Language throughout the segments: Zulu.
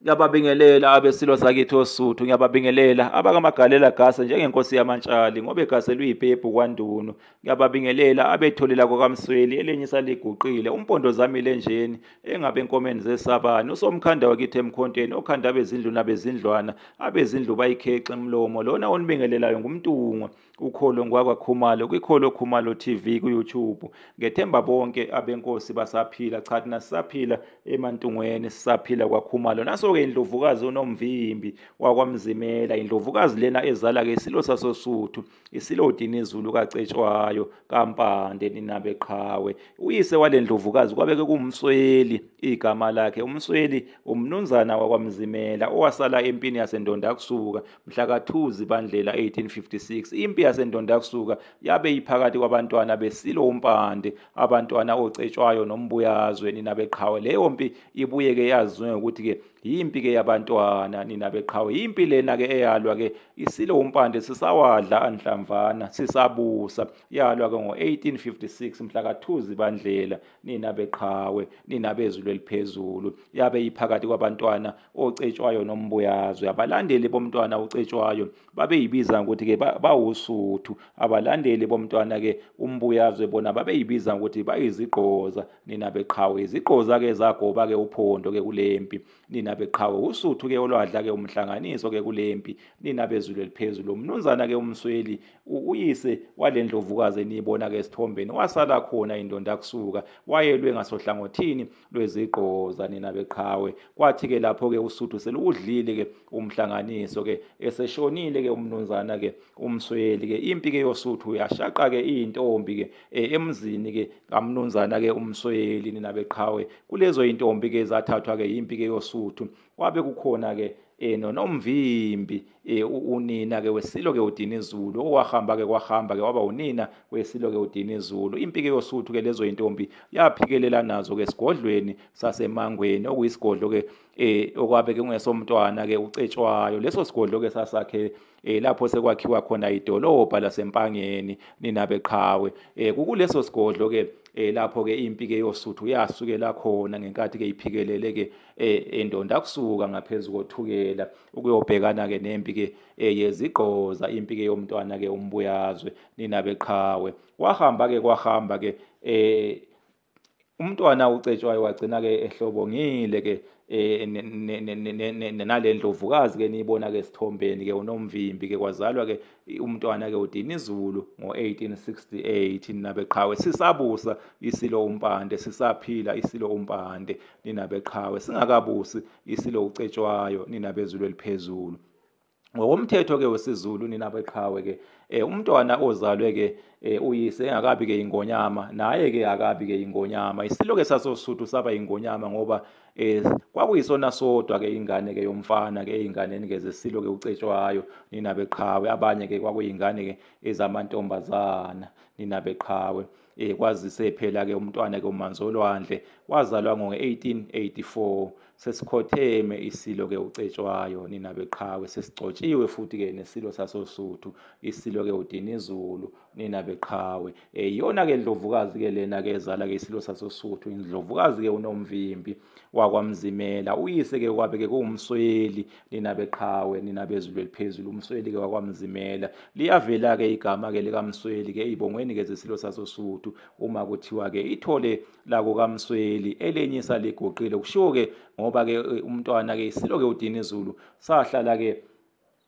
Ngiyababingelela abesilo sakithi oSuthu, ngiyababingelela abakamagalela gasa njengenkosi yamantshali ngoba egase luyibhebhu kwaNdunu. Ngiyababingelela abetholela kwaKamsweli elenye saliguqile umpondo zami lenjeni engabe enkomeni zesabani usomkhanda wakithi emkhontweni okhanda abezindlu nabezindlwana abezindlu bayikhexe emlomo lona onibingelelayo nguMntungwa ukholo ngwakwaKhumalo kwikholo Khumalo TV ku-YouTube. Ngethemba bonke abenkosi basaphila, cha thina sisaphila eMantungweni, sisaphila kwaKhumalo. Naso-ke indlovukazi uNomvimbi wakwaMzimela, indlovukazi lena ezala-ke isilo sasoSuthu, isilo uDinizulu kaCetshwayo kaMpande ninabeqhawe. Uyise wale ndlovukazi kwabe-ke kuwuMsweli igama lakhe, uMsweli umnunzana wakwaMzimela owasala empini yaseNdondakusuka mhla ka-2 Zibandlela 1856. Impi yaseNdondakusuka yabe iphakathi kwabantwana besilo uMpande, abantwana oCetshwayo noMbuyazwe ninabeqhawe. Leyo mpi ibuye-ke yaziwe ngokuthi-ke yimpi-ke yabantwana ninabeqhawe. Yimpi lena-ke eyalwa-ke isilo uMpande sisawadla anhlamvana sisabusa, yalwa-ke ngo-1856 mhla ka-2 Zibandlela ninabeqhawe ninabezulu eliphezulu. Yabe iphakathi kwabantwana oCetshwayo noMbuyazwe. Abalandeli bomntwana uCetshwayo babeyibiza ngokuthi-ke bawusuthu, abalandeli bomntwana-ke uMbuyazwe bona babeyibiza ngokuthi bayizigqoza ninabeqhawe. Izigqoza-ke zagoba-ke uphondo-ke kulempi ninabeqhawe. Usuthu-ke olwadla-ke umhlanganiso-ke kulempi ninabezulu eliphezulu. Umnunzana-ke uMsweli uyise wale ndlovukazi eniyibona-ke esithombeni wasala khona iNdondakusuka, wayelwe ngasohlangothini lwezigqoza ninabeqhawe. Kwathi-ke lapho-ke usuthu seluwudlile-ke umhlanganiso-ke eseshonile-ke umnunzana-ke uMsweli-ke. Impi-ke yosuthu yashaqa-ke iy'ntombi-ke emzini-ke kamnunzana-ke uMsweli ninabeqhawe. Kulezo y'ntombi-ke zathathwa-ke impi-ke yosuthu kwabe kukhona-ke noNomvimbi unina-ke wesilo-ke uDinizulu, owahamba-ke kwahamba-ke waba unina wesilo-ke uDinizulu. Impi-ke yosuthu-ke lezo y'ntombi yaphikelela nazo-ke esigodlweni saseMangweni, okuyisigodlo-ke okwabe-ke kungesomntwana-ke uCetshwayo. Leso sigodlo-ke sasakhe lapho sekwakhiwa khona idolobha laseMpangeni ninabeqhawe. Kukuleso sigodlo-ke lapho-ke impi-ke yosuthu yasukela khona ngenkathi-ke iphikelele-ke eNdondakusuka ngaphezu koThukela ukuyobhekana-ke nempi-ke yezigqoza, impi-ke yomntwana-ke uMbuyazwe ninabeqhawe. Kwahamba-ke kwahamba-ke umntwana uCetshwayo wagcina-ke ehlobongile-ke nale ndlovukazi-ke niyibona-ke esithombeni-ke uNomvimbi-ke. Kwazalwa-ke umntwana-ke uDinizulu ngo-1868 ninabeqhawe. Sisabusa isilo uMpande, sisaphila isilo uMpande ninabeqhawe, singakabusi isilo uCetshwayo ninabezulu eliphezulu. Ngokomthetho-ke wesiZulu ninabeqhawe-ke umntwana ozalwe-ke uyise engakabi-ke ingonyama naye-ke akabi-ke ingonyama. Isilo-ke sasoSuthu saba ingonyama ngoba kwakuyisona sodwa-ke ingane-ke yomfana-ke ey'nganeni-ke zesilo-ke uCetshwayo ninabeqhawe. Abanye-ke kwakuyingane-ke ezamantombazana ninabeqhawe. Kwazise phela-ke umntwana-ke uManzolwandle wazalwa ngo-1884. Sesikhotheme isilo-ke uCetshwayo ninabeqhawe, sesigcotshiwe futhi-ke nesilo sasoSuthu isilo-ke uDinizulu ninabeqhawe. Iyona-ke ndlovukazi-ke lena-ke ezala-ke isilo sasoSuthu, indlovukazi-ke uNomvimbi wakwaMzimela. Uyise-ke kwabe-ke kuwuMsweli ninabeqhawe ninabezulu eliphezulu, uMsweli-ke wakwaMzimela. Liyavela-ke igama-ke likaMsweli-ke ey'bongweni-ke zesilo sasoSuthu uma kuthiwa-ke ithole lakukaMsweli elenyisa liguqile. Kushiwo-ke ngoba-ke umntwana-ke isilo-ke uDinizulu sahlala-ke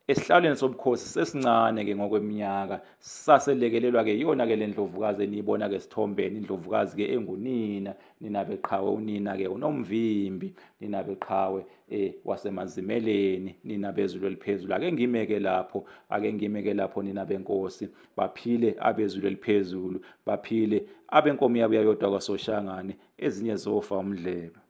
esihlalweni sobukhosi sesincane-ke ngokweminyaka, saselekelelwa-ke iyona-ke le ndlovukazi eniyibona-ke esithombeni, indlovukazi-ke engunina ninabeqhawe, unina-ke uNomvimbi ninabeqhawe wasemazimeleni ninabezulu eliphezulu. Ake ngimeke lapho, ake ngimeke lapho ninabenkosi. Baphile abezulu eliphezulu, baphile abenkomo yabuya yodwa kwaSoshangane, ezinye zofa umdlebe.